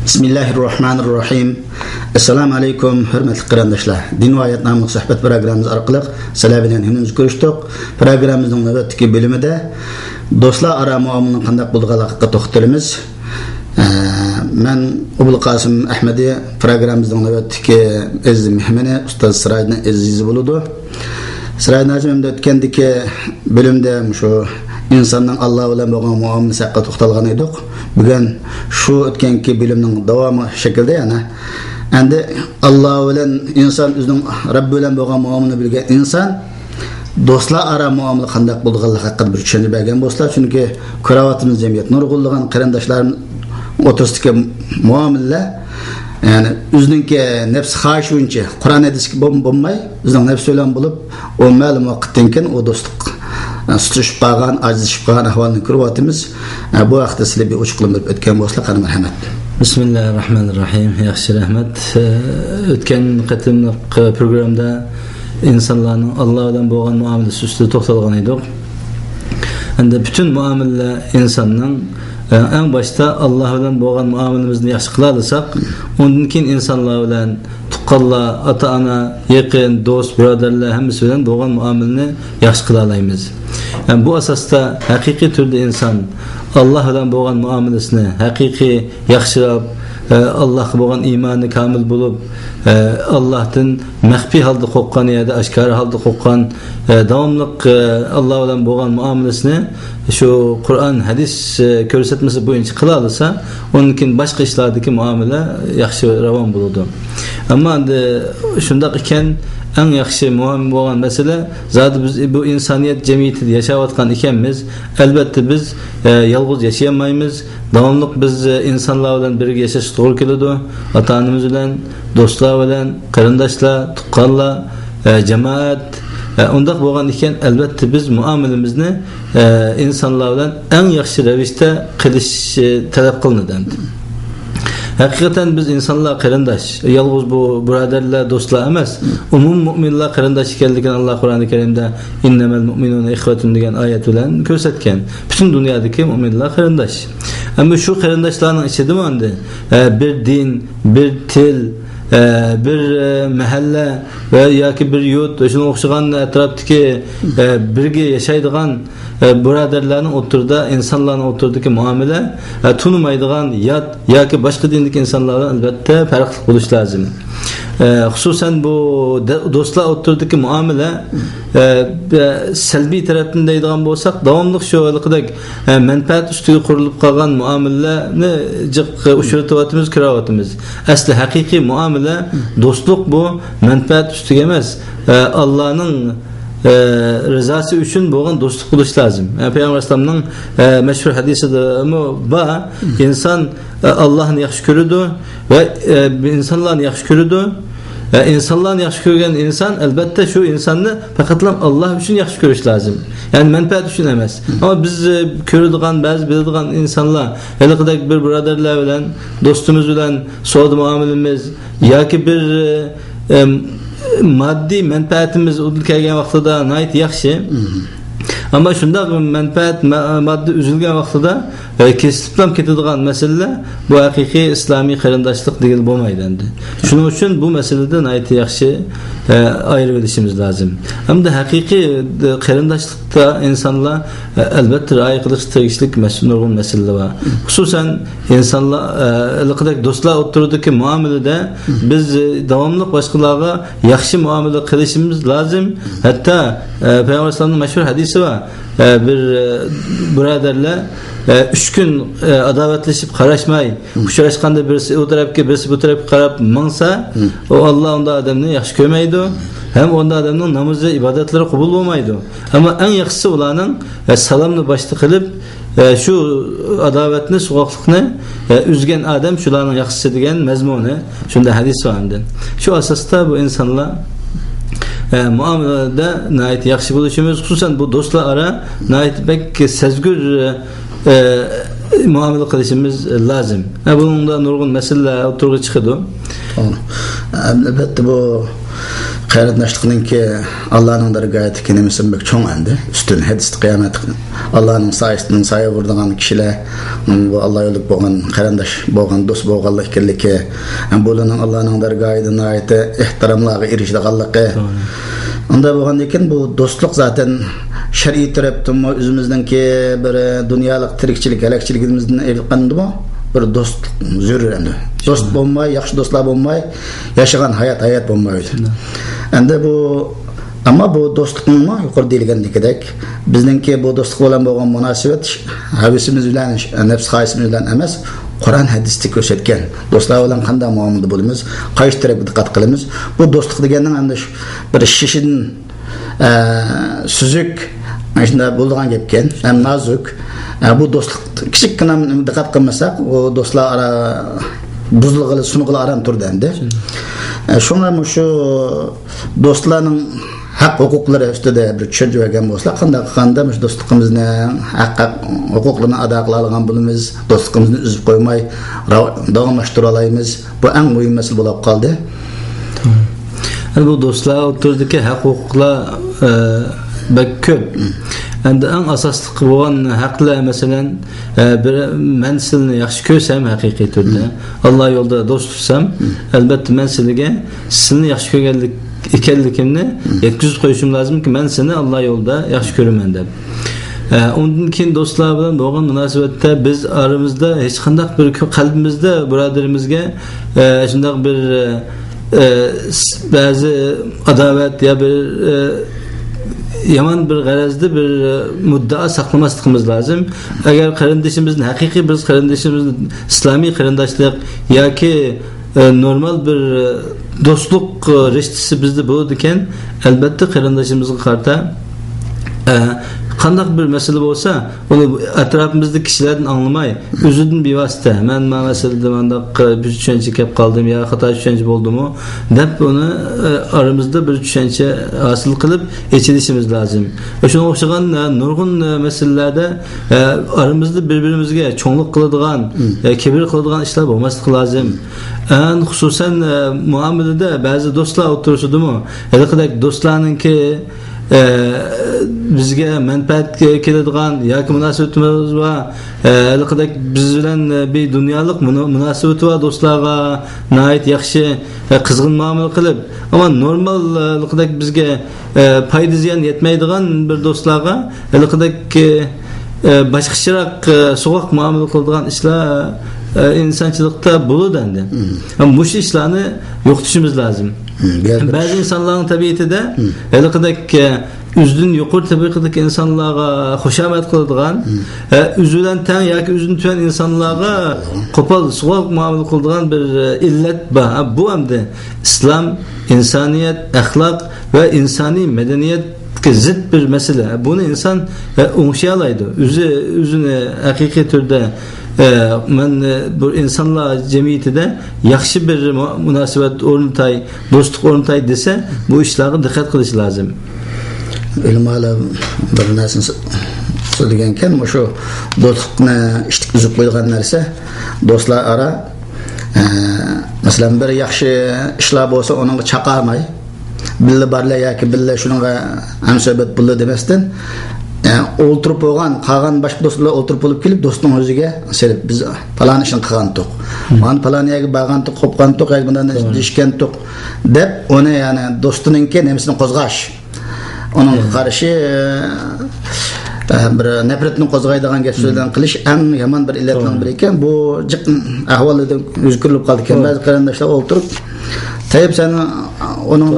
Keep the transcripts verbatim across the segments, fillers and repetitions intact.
بىسمىللاھىررەھمانىررەھىم. ئەسسالامۇ ئەلەيكۇم، ھۆرمەتلىك قېرىنداشلار. دىن ۋە ھايات ناملىق سۆھبەت پروگراممىمىز ئارقىلىق سىلەر بىلەن يەنە كۆرۈشتۇق. پروگراممىمىزنىڭ نۆۋەتتىكى بۆلۈمىدە دوستلار ئارا مۇئامىلىنىڭ قانداق بولىدىغانلىقىغا توختىلىمىز. ئە، مەن ئوبۇلقاسىم ئەھمىدى، پروگراممىمىزنىڭ نۆۋەتتىكى ئەزىز مېھمىنى ئۇستاز سىراجدىن ئەزىز بولىدۇ. سىراجدىن ھاجىم، ئەمدى ئۆتكەندىكى بۆلۈمدە مۇشۇ ئىنساننىڭ ئاللا بىلەن بولغان مۇئامىلىسى ھەققىدە توختالغان ئىدۇق. بۈگۈن شۇ ئۆتكەنكى بۆلۈمنىڭ داۋامى شەكلىدە يەنە، ئەمدى ئاللا بىلەن ئىنسان ئۆزىنىڭ رەببى بىلەن بولغان مۇئامىلىنى بىلگەن ئىنسان دوستلار ئارا مۇئامىلە قانداق بولىدىغانلىقى ھەققىدە بىر چۈشەنچە بەرگەن بولسىلا، چۈنكى كۆرۈۋاتىمىز، جەمئىيەت نۇرغۇنلىغان قېرىنداشلار ئوتتۇرىسىدىكى مۇئامىلىلەر، يەنى ئۆزىنىڭكى نەپسى خاھىشى بويىچە، قۇرئان ھەدىسكە بول-، بولماي، ئۆزىنىڭ نەپسى بىلەن بولۇپ، ئۇ مەلۇم ۋاقىتتىن كېيىن ئۇ دوستلۇق، ئە، سۇسلىشىپ قالغان، ئاجىزلىشىپ قالغان ئەھۋالنى كۆرۈۋاتىمىز. ئە، بۇ ھەقتە سىلەر بىر ئوچۇقلىندۇرۇپ ئۆتكەن بولسىلا، قانداق، مەرھەمەت. بىسمىللاھىررەھمانىررەھىم. ياخشى، رەھمەت. ئە، ئۆتكەن قېتىملىق، ئە، پروگراممىدا ئىنسانلارنىڭ ئاللا بىلەن بولغان مۇئامىلىسى ئۈستىدە توختالغان ئىدۇق. ئەمدى پۈتۈن مۇئامىلىلەر ئىنساننىڭ، ئە، ئەڭ باشتا ئاللا بىلەن بولغان مۇئامىلىمىزنى ياخشى قىلالىساق، ئۇندىن كېيىن ئىنسانلار بىلەن تۇغقانلار، ئاتا-ئانا، يېقىن، دوست، بۇرادەرلەر ھەممىسى بىلەن بولغان مۇئامىلىنى ياخشى قىلالايمىز. يەنى بۇ ئاساستا ھەقىقىي تۈردە ئىنسان ئاللا بىلەن بولغان مۇئامىلىسىنى ھەقىقىي ياخشىلاپ، ئە، ئاللاغا بولغان ئىمانى كامىل بولۇپ، ئە، ئاللاھتىن مەخپىي ھالدا قورققان يەردە ئاشكارا ھالدا قورققان، ئە، داۋاملىق، ئە، ئاللا بىلەن بولغان مۇئامىلىسىنى شۇ قۇرئان، ھەدىس، ئە، كۆرسەتمىسى بويىچە قىلالىسا، ئۇندىن كېيىن باشقا ئىشلاردىكى مۇئامىلە ياخشى راۋان بولىدۇ. ئەمما ئەمدى شۇنداق ئىكەن، ئەڭ ياخشى مۇھىم بولغان مەسىلە، زادى بىز بۇ ئىنسانىيەت جەمئىيىتىدە ياشاۋاتقان ئىكەنمىز، ئەلۋەتتە بىز، ئە، يالغۇز ياشىيالمايمىز. داۋاملىق بىز، ئە، ئىنسانلار بىلەن بىرگە ياشاشقا توغرا كېلىدۇ. ئاتا-ئانىمىز بىلەن، دوستلار بىلەن، قېرىنداشلار، تۇغقانلار، ئە، جامائەت، ئە، ئۇنداق بولغان ئىكەن، ئەلۋەتتە بىز مۇئامىلىمىزنى، ئە، ئىنسانلار بىلەن ئەڭ ياخشى رەۋىشتە قىلىش، ئە، تەلەپ قىلىنىدۇ ئەمدى. ھەقىقەتەن بىز ئىنسانلار قېرىنداش، يالغۇز بۇ بۇرادەرلەر، دوستلار ئەمەس، ئومۇمىي مۇئمىنلار قېرىنداش ئىكەنلىكىنى ئاللا قۇرئانى كەرىمدە «ئىننەمەل مۇئمىنۇنە ئىخۋەتۇن» دېگەن ئايەت بىلەن كۆرسەتكەن. پۈتۈن دۇنيادىكى مۇئمىنلار قېرىنداش. ئەمما شۇ قېرىنداشلارنىڭ ئىچىدىمۇ ئەمدى، ئە، بىر دىن، بىر تىل، ئە، بىر، ئە، مەھەللە ۋە ياكى بىر يۇرت، شۇنىڭغا ئوخشىغان ئەتراپتىكى، ئە، بىرگە ياشايدىغان، ئە، بۇرادەرلەرنىڭ ئوتتۇرىدا، ئىنسانلارنىڭ ئوتتۇرىدىكى مۇئامىلە، ئە، تونۇمايدىغان، يات ياكى باشقا دىندىكى ئىنسانلار بىلەن ئەلۋەتتە پەرقلىق بولۇشى لازىم. ئە، خۇسۇسەن بۇ دە-، دوستلار ئوتتۇرىدىكى مۇئامىلە، ئە، بە-، سەلبىي تەرەپتىن دەيدىغان بولساق، داۋاملىق شۇ ھېلىقىدەك، ئە، مەنپەئەت ئۈستىگە قۇرۇلۇپ قالغان مۇئامىلىلەرنى جىق ئۇچرىتىۋاتىمىز، كۆرۈۋاتىمىز. ئەسلى ھەقىقىي مۇئامىلە، دوستلۇق بۇ مەنپەئەت ئۈستىگە ئەمەس، ئە، ئاللانىڭ، ئە، رىزاسى ئۈچۈن بولغان دوستلۇق بولۇشى لازىم. ئە، پەيغەمبەر ئەلەيھىسسالامنىڭ، ئە، مەشھۇر ھەدىسىدىمۇ بار، ئىنسان، ئە، ئاللانى ياخشى كۆرىدۇ ۋە، ئە، ئىنسانلارنى ياخشى كۆرىدۇ. ئە، ئىنسانلارنى ياخشى كۆرگەن ئىنسان، ئەلۋەتتە، شۇ ئىنساننى پەقەتلا ئاللا ئۈچۈن ياخشى كۆرۈش لازىم. يەنى مەنپەئەت ئۈچۈن ئەمەس. ئەمما بىز، ئە، كۆرىدىغان، بەزى بىلىدىغان ئىنسانلار، ھېلىقىدەك بىر بۇرادەرلەر بىلەن، دوستىمىز بىلەن سودا مۇئامىلىمىز ياكى بىر، ئە، ئەم، ماددىي مەنپەئەتىمىز ئۇدۇل كەلگەن ۋاقتىدا ناھايىتى ياخشى. ئەمما شۇنداق مەنپەئەت، ما-، ماددىي ئۈزۈلگەن ۋاقتىدا، ئە، كېسىلىپلا كېتىدىغان مەسىلىلەر بۇ ھەقىقىي ئىسلامىي قېرىنداشلىق دېگىلى بولمايدۇ ئەمدى. شۇنىڭ ئۈچۈن بۇ مەسىلىدە ناھايىتى ياخشى، ئە، ئايرىۋېلىشىمىز لازىم. ھەمدە ھەقىقىي، ئە، قېرىنداشلىقتا ئىنسانلار، ئە، ئەلۋەتتە رىئايە قىلىشقا تېگىشلىك مەس-، نۇرغۇن مەسىلىلەر بار. خۇسۇسەن ئىنسانلار، ئە، ھېلىقىدەك دوستلار ئوتتۇرىدىكى مۇئامىلىدە بىز، ئە، داۋاملىق باشقىلارغا ياخشى مۇئامىلە قىلىشىمىز لازىم. ھەتتا، ئە، پەيغەمبەر ئەلەيھىسسالامنىڭ مەشھۇر ھەدىسى بار. ئە، بىر، ئە، بۇرادەرلەر، ئە، ئۈچ كۈن، ئە، ئاداۋەتلىشىپ قاراشماي، ئۇچراشقاندا بىرسى ئۇ تەرەپكە، بىرسى بۇ تەرەپكە قاراپ ماڭسا، ئۇ ئاللا ئۇنداق ئادەمنى ياخشى كۆرمەيدۇ، ھەم ئۇنداق ئادەمنىڭ نامىزى، ئىبادەتلىرى قوبۇل بولمايدۇ. ئەمما ئەڭ ياخشىسى ئۇلارنىڭ، ئە، سالامنى باشتا قىلىپ، ئە، شۇ ئاداۋەتنى، سوغۇقلۇقنى، ئە، ئۈزگەن ئادەم شۇلارنىڭ ياخشىسى دېگەن مەزمۇنى. شۇنداق ھەدىس بار ئەمدى. شۇ ئاساستا بۇ ئىنسانلار، ئە، مۇئامىلىدە ناھايىتى ياخشى بولۇشىمىز، خۇسۇسەن بۇ دوستلار ئارا ناھايىتى بەك سەزگۈر، ئە، مۇئامىلە قىلىشىمىز لازىم. ئە، بۇنىڭدا نۇرغۇن مەسىلىلەر ئوتتۇرىغا چىقىدۇ. ئەلۋەتتە، بۇ قېرىنداشلىقنىڭكى ئاللانىڭ دەرگاھىدىكى نېمىسى بەك چوڭ ئەمدى. ئۈستۈن ھەدىستە قىيامەت ئاللانىڭ سايىسىدىن سايە ئۇرىدىغان كىشىلەر، بۇ ئاللا يولىدا بولغان قېرىنداش بولغان، دوست بولغانلىق ئىكەنلىكى، بۇلارنىڭ ئاللانىڭ دەرگاھىدا ناھايىتى ئېھتىراملارغا ئېرىشىدىغانلىقى. توغرا. ئۇنداق بولغاندىن كېيىن بۇ دوستلۇق زاتەن شەرئىي تەرەپتىنمۇ ئۆزىمىزنىڭكى بىر دۇنيالىق تىرىكچىلىك، ھەلەكچىلىكىمىزدىن ئېلىپ قارىغاندىمۇ بىر دوستلۇق زۆرۈر ئەمدى. دوست بولماي، ياخشى دوستلار بولماي، ياشىغان ھايات ھايات بولمايدۇ. شۇنداق. ئەمدى بۇ، ئەمما بۇ دوستلۇقنىڭمۇ يۇقىرىدا دېيىلگەندىكىدەك، بىزنىڭكى بۇ دوستلۇق بىلەن بولغان مۇناسىۋەت ھەۋىسىمىز بىلەن، نەپس خاھىشىمىز بىلەن ئەمەس، قۇرئان ھەدىستە كۆرسەتكەن دوستلار بىلەن قانداق مۇئامىلىدە بولىمىز، قايسى تەرەپكە دىققەت قىلىمىز. بۇ دوستلۇق دېگەننىڭ ئەمدى شۇ بىر شېشىدىن، ئە، سۈزۈك، شۇنداق بولىدىغان گەپكەن، ھەم نازۇك. ئە، بۇ دوستلۇق كىچىككىنە دىققەت قىلمىساق، ئۇ دوستلار ئارا بۇزۇلغىلى، سۇنغىلى ئاران تۇرىدۇ ئەمدى. ئە، شۇڭا مۇشۇ دوستلارنىڭ ھەق ھوقۇقلىرى ئۈستىدە بىر چۈشەنچە بەرگەن بولسا، قانداق قىلغاندا مۇشۇ دوستلۇقىمىزنى ھەق، ھەق ھوقۇقلىرىنى ئادا قىلالىغان بولىمىز، دوستلۇقىمىزنى ئۈزۈپ قويماي، راۋ-، داۋاملاشتۇرالايمىز. بۇ ئەڭ مۇھىم مەسىلە بولۇپ قالدى. ئەمدى بۇ دوستلار ئوتتۇرىسىدىكى ھەق ھوقۇقلار، ئە، بەك كۆپ. ئەمدى ئەڭ ئاساسلىق بولغان ھەقلەر، مەسىلەن، ئە، بىر، مەن سىلىنى ياخشى كۆرسەم، ھەقىقىي تۈردە ئاللا يولىدا دوست تۇتسام، ئەلبەتتە مەن سىلىگە سىلىنى ياخشى كۆرگەنلىك ئىكەنلىكىمنى يەتكۈزۈپ قويۇشۇم لازىمكى، مەن سېنى ئاللا يولىدا ياخشى كۆرىمەن دەپ. ئە، ئۇندىن كېيىن دوستلار بىلەن بولغان مۇناسىۋەتتە بىز ئارىمىزدا ھېچقانداق بىر كۆ-، قەلبىمىزدە بۇرادىرىمىزگە، ئە، شۇنداق بىر، ئە، ئە، س-، بەزى ئاداۋەت يا بىر، ئە، يامان بىر غەرەزدە بىر، ئە، مۇددىئا ساقلىماسلىقىمىز لازىم. ئەگەر قېرىندىشىمىزنى، ھەقىقىي بىز قېرىندىشىمىزنى ئىسلامىي قېرىنداشلىق ياكى ئە، نورمال بىر، ئە، دوستلۇق، ئە، رىشتىسى بىزدە بولىدىكەن، ئەلبەتتە قېرىندىشىمىزغا قارىتا، ئە، قانداق بىر مەسىلە بولسا، ئۇنى ئەتراپىمىزدىكى كىشىلەردىن ئاڭلىماي، ئۆزىدىن بىۋاسىتە، مەن مانا مەسىلىدە مانداق، ئە، بىر چۈشەنچە كەپ قالدىم يا خاتا چۈشەنچە بولدىمۇ دەپ، ئۇنى، ئە، ئارىمىزدا بىر چۈشەنچە ھاسىل قىلىپ ئېچىلىشىمىز لازىم. ۋە شۇنىڭغا ئوخشىغان، ئە، نۇرغۇن، ئە، مەسىلىلەردە، ئە، ئارىمىزدا بىر-بىرىمىزگە چوڭلۇق قىلىدىغان، ئە، كىبىر قىلىدىغان ئىشلار بولماسلىقى لازىم. ئەن خۇسۇسەن، ئە، مۇئامىلىدە بەزى دوستلار ئوتتۇرىسىدىمۇ ھېلىقىدەك دوستلارنىڭكى، ئە، بىزگە مەنپەئەت كېلىدىغان ياكى مۇناسىۋىتىمىز بار، ئە، ھېلىقىدەك بىز بىلەن، ئە، بىر دۇنيالىق مۇنا-، مۇناسىۋىتى بار دوستلارغا ناھايىتى ياخشى، ئە، قىزغىن مۇئامىلە قىلىپ، ئەمما نورمال، ئە، ھېلىقىدەك بىزگە ئە، پايدا زىيان يەتمەيدىغان بىر دوستلارغا ھېلىقىدەك، ئە، باشقىچىراق، ئە، سوغۇق مۇئامىلە قىلىدىغان ئىشلار، ئە، ئىنسانچىلىقتا بولىدۇ ئەمدى. ھەم مۇشۇ ئىشلارنى يوقىتىشىمىز لازىم. بەزى ئىنسانلارنىڭ تەبىئىتىدە ھېلىقىدەك، ئە، ئۆزىدىن يۇقىرى تەبىقىدىكى ئىنسانلارغا خۇشامەت قىلىدىغان، ئە، ئۆزى بىلەن تەڭ ياكى ئۆزىدىن تۆۋەن ئىنسانلارغا قوپال، سوغۇق مۇئامىلە قىلىدىغان بىر، ئە، ئىللەت بار. ھە، بۇ ئەمدى ئىسلام، ئىنسانىيەت، ئەخلاق ۋە ئىنسانىي مەدەنىيەتكە زىت بىر مەسىلە. بۇنى ئىنسان، ئە، ئوڭشىيالايدۇ. ئۆزى، ئۆزىنى ھەقىقىي تۈردە، ئە، مەن، ئە، بۇ ئىنسانلار جەمئىيىتىدە ياخشى بىر مۇ-، مۇناسىۋەت ئورنىتاي، دوستلۇق ئورنىتاي دېسە، بۇ ئىشلارغا دىققەت قىلىش لازىم. ئۆلىمالار بىر نەرسىنى سۆ-، سۆزلىگەنكەن، مۇشۇ دوستلۇقنى ئىشتىك ئۈزۈپ قويىدىغان نەرسە، دوستلار ئارا، ئە، مەسىلەن، بىر ياخشى ئىشلار بولسا، ئۇنىڭغا چاقارماي، بىللە بارلا ياكى بىللە شۇنىڭغا ھەمسۆھبەت بوللا دېمەستىن، ئە، ئولتۇرۇپ بولغان، قالغان باشقا دوستلار ئولتۇرۇپ بولۇپ كېلىپ، دوستنىڭ يۈزىگە سېلىپ، بىز پالان ئىشنى قىلغانتۇق، مانا پالان يەرگە بارغانتۇق، قوپقانتۇق ياكى مۇنداق دېيىشكەنتۇق دەپ، ئۇنى، يەنى دوستىنىڭكى نېمىسىنى قوزغاش. ئۇنىڭغا قارشى، ئە، بىر نەپرەتنى قوزغايدىغان گەپ سۆزلەرنى قىلىش ئەڭ يامان بىر ئىللەتنىڭ بىرى ئىكەن. بۇ جىق ئەھۋاللاردا يۈز كۆرۈلۈپ قالىدىكەن. بەزى قېرىنداشلار ئولتۇرۇپ، تەييىپ، سەن ئۇنىڭ،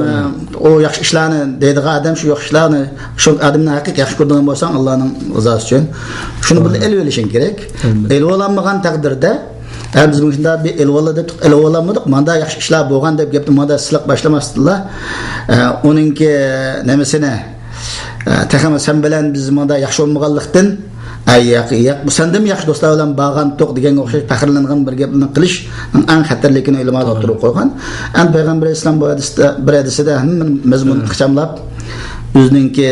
ئۇ ياخشى ئىشلارنى دەيدىغان ئادەم، شۇ ياخشى ئىشلارنى، شۇ ئادەمنى ھەقىقىي ياخشى كۆرىدىغان بولساڭ، ئاللانىڭ رىزاسى ئۈچۈن شۇنى بىللە ئېلىۋېلىشىڭ كېرەك. ئېلىۋالالمىغان تەقدىردە، ھە، بىز مۇشۇنداق بىر ئېلىۋالدى دەپتۇق، ئېلىۋالالمىدۇق، مانداق ياخشى ئىشلار بولغان دەپ گەپنى مانداق سىلىق باشلىماستىنلا، ئە، ئۇنىڭكى نېمىسىنى، ئە، تېخىمۇ سەن بىلەن بىز مانداق ياخشى بولمىغانلىقتىن، ئە، ياق، ياق، بۇ سەندىنمۇ ياخشى دوستلار بىلەن بارغانتۇق دېگەنگە ئوخشاش پەخىرلىنىدىغان بىر گەپنى قىلىش ئەڭ خەتەرلىكىنى ئۆلىمالار ئوتتۇرىغا قويغان. ئەمدى پەيغەمبەر ئەلەيھىسسالام بۇ ھەدىستە، بىر ھەدىسىدە ھەممە مەزمۇننى قاچاملاپ، ئۆزىنىڭكى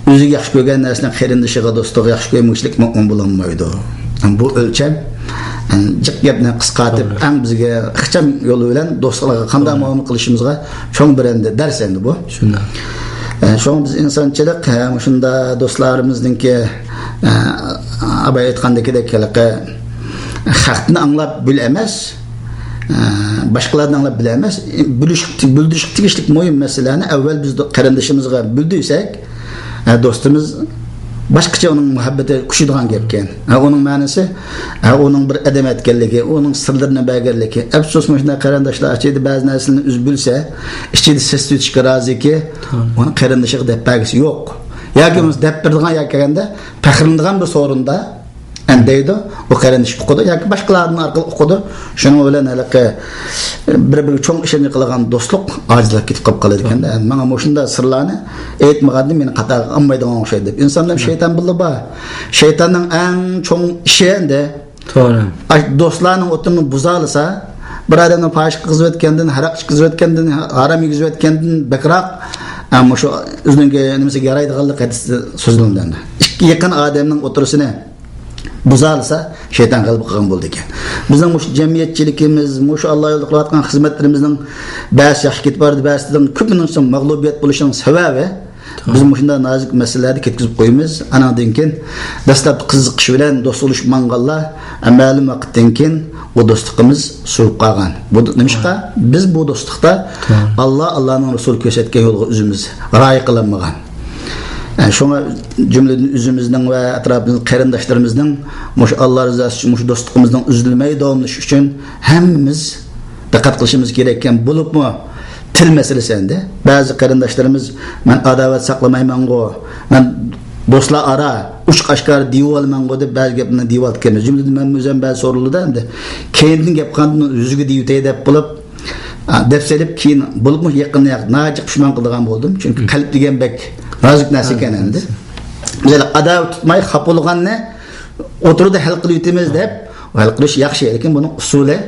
ئۆزىگە ياخشى كۆرگەن نەرسىنى قېرىندىشىغا، دوستىغا ياخشى كۆرمىگۈچىلىك مۆمىن بولالمايدۇ. بۇ ئۆلچەم، جىق گەپنى قىسقارتىپ، توغرا. ئەڭ بىزگە ئىخچام يولى بىلەن دوستلارغا قانداق، توغرا. مۇئامىلە قىلىشىمىزغا چوڭ بىر ئەمدى دەرس ئەمدى بۇ. شۇنداق. ئە، شۇڭا بىز ئىنسانچىلىق، ھە، مۇشۇنداق دوستلىرىمىزنىڭكى، ئە، ئاباي ئېيتقاندىكىدەك ھېلىقى خەقنى ئاڭلاپ بىل ئەمەس، ئە، باشقىلارنى ئاڭلاپ بىل ئەمەس، بىلىشىپ، بىلدۈرۈشكە تېگىشلىك مۇھىم مەسىلىلەرنى ئەۋۋەل بىز دو-، قېرىندىشىمىزغا بىلدۈرسەك، ھە، دوستىمىز باشقىچە ئۇنىڭ مۇھەببىتى كۈچىيىدىغان گەپكەن. ھە، ئۇنىڭ مەنىسى، ھە، ئۇنىڭ بىر ئادەم ئەتكەنلىكى، ئۇنىڭ سىرلىرىنى بەرگەنلىكى. ئەپسۇس، مۇشۇنداق قېرىنداشلار ئىچىدە بەزى نەرسىلەرنى ئۆزى بىلسە، ئىچىدە سەستە ئۆتۈشكە رازىكى، توغرا. ئۇنى قېرىندىشىغا دەپ بەرگۈسى يوق. ياكى بولمىسا دەپ بېرىدىغان ياكى كەلگەندە پەخىرلىنىدىغان بىر سورۇندا ئەندەيدۇ، ئۇ قېرىندىشى ئۇقىدۇ ياكى باشقىلاردىن ئارقىلىق ئۇقىدۇ. شۇنىڭ بىلەن ھېلىقى بىر-بىرىگە چوڭ ئىشەنچ قىلغان دوستلۇق ئاجىزلاپ كېتىپ قالىدىكەن-دە. ماڭا مۇشۇنداق سىرلارنى ئېيتمىغاندىن مېنى قاتارغا ئالمايدىغان ئوخشايدۇ دەپ. ئىنساندا ھەم شەيتان بىللە بار. شەيتاننىڭ ئەڭ چوڭ ئىشى ئەندى، توغرا. ئاش-، دوستلارنىڭ ئوتتۇرىنى بۇزالىسا، بىر ئادەمنىڭ پاھىشە قىلغۇزۇۋەتكەندىن، ھاراق ئىچكۈزۈۋەتكەندىن، ھارام يېگۈزۈۋەتكەندىن بەكرەك، ئە، مۇشۇ ئۆزىنىڭكى نېمىسىگە يارايدىغانلىق ھەدىستە سۆزلىنىدۇ. ئىككى يېقىن ئادەمنىڭ ئوتتۇرىسىنى بۇزالىسا، شەيتان غەلىبە قىلغان بولىدىكەن. بىزنىڭ مۇشۇ جەمئىيەتچىلىكىمىز، مۇشۇ ئاللا يولىدا قىلىۋاتقان خىزمەتلىرىمىزنىڭ بەزىسى ياخشى كېتىپ بارىدۇ، بەزىسىدىن كۆپىنچىسى مەغلۇبىيەت بولۇشىنىڭ سەۋەبى، بىز مۇشۇنداق نازۇك مەسىلىلەردە كەتكۈزۈپ قويىمىز. ئانىڭدىن كېيىن دەسلەپتە قىزىقىش بىلەن دوست بولۇشۇپ ماڭغانلار، مەلۇم ۋاقىتتىن كېيىن ئۇ دوستلۇقىمىز سوۋۇپ قالغان. بۇ نېمىشقا؟ بىز بۇ دوستلۇقتا توغرا. ئاللا، ئاللانىڭ رەسۇلى كۆرسەتكەن يولغا ئۆزىمىز رىئايە قىلالمىغان. ئە، شۇڭا جۈملىدىن ئۆزىمىزنىڭ ۋە ئەتراپىمىزدىكى قېرىنداشلىرىمىزنىڭ مۇشۇ ئاللا رىزاسى ئۈچۈن، مۇشۇ دوستلۇقىمىزنىڭ ئۈزۈلمەي داۋاملىشىشى ئۈچۈن ھەممىمىز دىققەت قىلىشىمىز كېرەككەن. بولۇپمۇ تىل مەسىلىسى ئەمدى. بەزى قېرىنداشلىرىمىز، «مەن ئاداۋەت ساقلىمايمەنغۇ، مەن دوستلار ئارا ئوچۇق ئاشكارا دېيىۋالىمەنغۇ» دەپ بەزى گەپلەرنى دېيىۋالىدىكەنمىز. جۈملىدىن مەنمۇ ئۆزۈم بەزى سورۇنلىرىدا ئەمدى كەينىدىن گەپ قىلغاندىن يۈزىگە دېيىۋېتەي دەپ بولۇپ، ئا، دەپ سېلىپ، كېيىن بولۇپمۇ يېقىندا ناھايىتى جىق پۇشمان قىلىدىغان بولدۇم. چۈنكى قەلب دېگەن بەك نازۇك نەرسە ئىكەن ئەمدى. بىز ئاداۋەت تۇتماي، خاپا بولغاننى ئوتتۇرىدا ھەل قىلىۋېتىمىز دەپ، ھەل قىلىش ياخشى، لېكىن بۇنىڭ ئۇسۇلى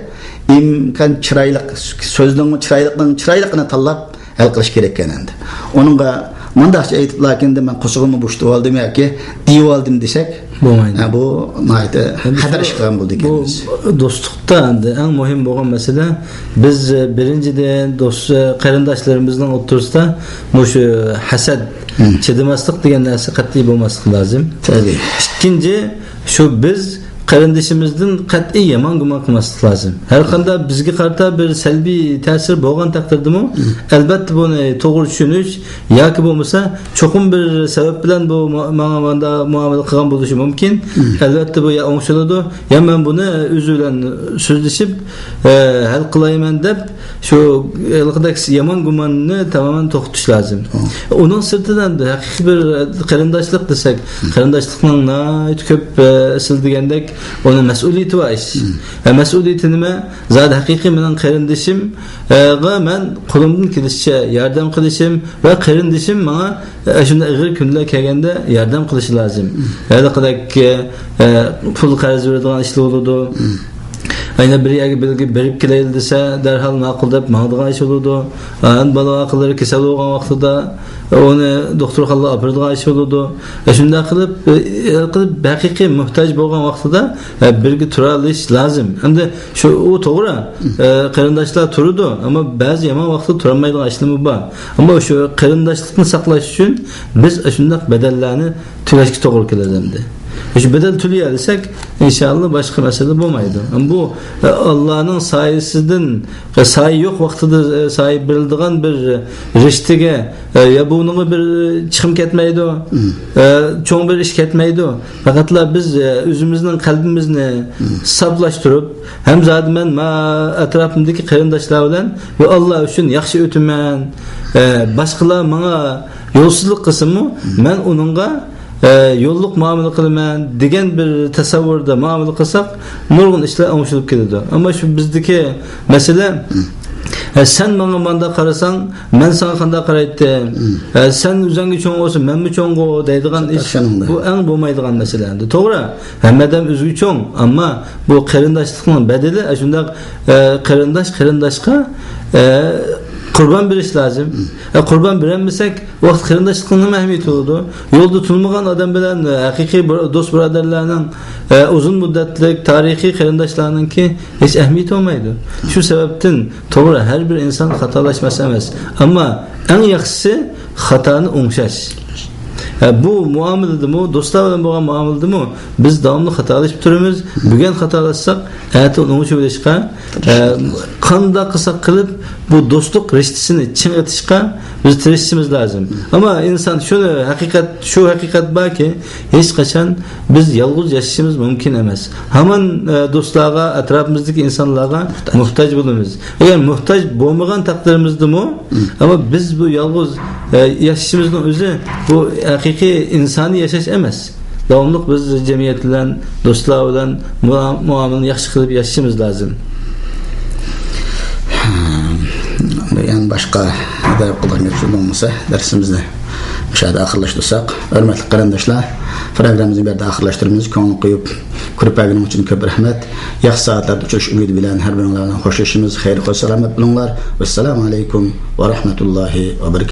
ئىمكان چىرايلىق، سۆزنىڭ چىرايلىقنىڭ چىرايلىقىنى تاللاپ ھەل قىلىش كېرەككەن ئەمدى. ئۇنىڭغا مۇنداقچە ئېيتىپ، «لاكىن مەن قورسىقىمنى بوشىتىۋالدىم» ياكى «دېيىۋالدىم» دېسەك، بولمايدۇ. ھە، بۇ ناھايىتى خەتەر ئىش قىلغان بولىدىكەن. بۇ دوستلۇقتا ئەمدى ئەڭ مۇھىم بولغان مەسىلە، بىز، بىرىنچىدىن، دوست، قېرىنداشلىرىمىزنىڭ ئوتتۇرىسىدا مۇشۇ ھەسەت، چىدىماسلىق دېگەن نەرسە قەتئىي بولماسلىقى لازىم. تەبىئىي. ئىككىنچى، شۇ بىز قېرىندىشىمىزدىن قەتئىي يامان گۇمان قىلماسلىق لازىم. ھەر قانداق بىزگە قارىتا بىر سەلبىي تەسىر بولغان تەقدىردىمۇ، ئەلۋەتتە بۇنى توغرا چۈشىنىش ياكى بولمىسا چوقۇم بىر سەۋەب بىلەن بۇ ما-، ماڭا مۇنداق مۇئامىلە قىلغان بولۇشى مۇمكىن. ئەلۋەتتە بۇ يا ئوڭشىلىدۇ، يا مەن بۇنى ئۆزى بىلەن سۆزلىشىپ، ئە، ھەل قىلايمەن دەپ شۇ ھېلىقىدەك يامان گۇماننى تامامەن توختىتىش لازىم. ئۇنىڭ سىرتىدا ئەمدى ھەقىقىي بىر قېرىنداشلىق دېسەك، قېرىنداشلىقنىڭ ناھايىتى كۆپ، ئە، سىز دېگەندەك ئۇنىڭ مەسئۇلىيىتى بار ئىش. ئە، مەسئۇلىيىتى نېمە؟ زادى ھەقىقىي مېنىڭ قېرىندىشىمغا مەن قولۇمدىن كېلىشىچە ياردەم قىلىشىم ۋە قېرىندىشىم ماڭا، ئە، شۇنداق ئېغىر كۈنلەر كەلگەندە ياردەم قىلىشى لازىم. ھېلىقىدەك، ئە، پۇل قەرز بېرىدىغان ئىشلار بولىدۇ. ئەينى بىر يەرگە بىلگە بېرىپ كېلەيلى دېسە، دەرھال ماقۇل دەپ ماڭىدىغان ئىش بولىدۇ. ئەنە بالا ۋاقىتلىرى كېسەل بولغان ۋاقتىدا ئۇنى دوختۇرخانىغا ئاپىرىدىغان ئىش بولىدۇ. ئە، شۇنداق قىلىپ، ئە، قىلىپ ھەقىقىي موھتاج بولغان ۋاقتىدا، ئە، بىرگە تۇرالىش لازىم. ئەمدى شۇ، ئۇ توغرا، ئە، قېرىنداشلار تۇرىدۇ، ئەمما بەزى يامان ۋاقىتتا تۇرالمايدىغان ئىشلىرىمۇ بار. ئەمما شۇ قېرىنداشلىقنى ساقلاش ئۈچۈن بىز ئاشۇنداق بەدەللەرنى تۆلەشكە توغرا كېلىدۇ ئەمدى. شۇ بەدەل تۆلىيەلىسەك، ئىنشائاللا باشقا مەسىلە بولمايدۇ. بۇ، ئە، ئاللانىڭ سايىسىدىن، ئە، سايە يوق ۋاقتىدا، ئە، سايە بېرىلىدىغان بىر رىشتىگە، ئە، يا بۇنىڭغا بىر چىقىم كەتمەيدۇ، ئە، چوڭ بىر ئىش كەتمەيدۇ. پەقەتلا بىز، ئە، ئۆزىمىزنىڭ قەلبىمىزنى ساپلاشتۇرۇپ، ھەم زادى مەن ما ئەتراپىمدىكى قېرىنداشلار بىلەن، يا ئاللا ئۈچۈن ياخشى ئۆتىمەن، ئە، باشقىلار ماڭا يولسىزلىق قىلسىمۇ، مەن ئۇنىڭغا، ئە، يوللۇق مۇئامىلە قىلىمەن دېگەن بىر تەسەۋۋۇردا مۇئامىلە قىلساق، نۇرغۇن ئىشلار ئوڭشىلىپ كېتىدۇ. ئەمما شۇ بىزدىكى مەسىلە، ئە، سەن ماڭا مانداق قارىساڭ، مەن ساڭا قانداق قارايتتىم؟ ئە، سەن ئۆزۈڭگە چوڭغۇسۇن، مەنمۇ چوڭغۇ دەيدىغان ئىش. بۇ ئەڭ بولمايدىغان مەسىلە ئەمدى. توغرا، ھەممە ئادەم ئۆزىگە چوڭ، ئەمما بۇ قېرىنداشلىقنىڭ بەدىلى، ئە، شۇنداق، ئە، قېرىنداش قېرىنداشقا، ئە، قۇربان بېرىش لازىم. ئە، قۇربان بېرەلمىسەك، ۋاقىت قېرىنداشلىقنىڭ نېمە ئەھمىيىتى بولىدۇ؟ يولدا تونۇمىغان ئادەم بىلەن، ئە، ھەقىقىي بىر دوست بۇرادەرلەرنىڭ، ئە، ئۇزۇن مۇددەتلىك تارىخىي قېرىنداشلارنىڭكى ھېچ ئەھمىيىتى بولمايدۇ. شۇ سەۋەبتىن توغرا، ھەر بىر ئىنسان خاتالاشماس ئەمەس. ئەمما ئەڭ ياخشىسى خاتانى ئوڭشاش. ھە، بۇ مۇئامىلىدىمۇ، دوستلار بىلەن بولغان مۇئامىلىدىمۇ بىز داۋاملىق خاتالىشىپ تۇرىمىز. بۈگۈن خاتالاشساق، ئەتە ئۇنى ئوڭشىۋېلىشقا، ھە، قانداق قىلساق قىلىپ، بۇ دوستلۇق رىشتىسىنى چىڭىتىشقا بىز تىرىشىشىمىز لازىم. ئەمما ئىنسان شۇنى ھەقىقەت، شۇ ھەقىقەت باركى، ھېچقاچان بىز يالغۇز ياشىشىمىز مۇمكىن ئەمەس. ھامان، ئە، دوستلارغا، ئەتراپىمىزدىكى ئىنسانلارغا موھتاج بولىمىز. ئەگەر موھتاج بولمىغان تەقدىرىمىزدىمۇ، ئەمما بىز بۇ يالغۇز، ئە، ياشىشىمىزنىڭ ئۆزى بۇ ھەقىقىي ئىنسانىي ياشاش ئەمەس. داۋاملىق بىز جەمئىيەت بىلەن، دوستلار بىلەن مۇئا-، مۇئامىلىنى ياخشى قىلىپ ياشىشىمىز لازىم. يەنە باشقا ئىدارە قىلىدىغان گەپ سۆز بولمىسا، دەرسىمىزنى مۇشۇ يەردە ئاخىرلاشتۇرساق. ھۆرمەتلىك قېرىنداشلار، پروگراممىمىزنى بۇ يەردە ئاخىرلاشتۇرىمىز. كۆڭۈل قويۇپ كۆرۈپ بەرگىنىڭ ئۈچۈن كۆپ رەھمەت. ياخشى سائەتلەردە ئۇچرىشىش ئۈمىدى بىلەن ھەر بىرىڭلار بىلەن خوشلىشىمىز. خەير، خوش سالامەت بولۇڭلار. ۋەسسالامۇ ئەلەيكۇم ۋە رەھمەتۇللاھى ۋە بەرىكاتۇھ.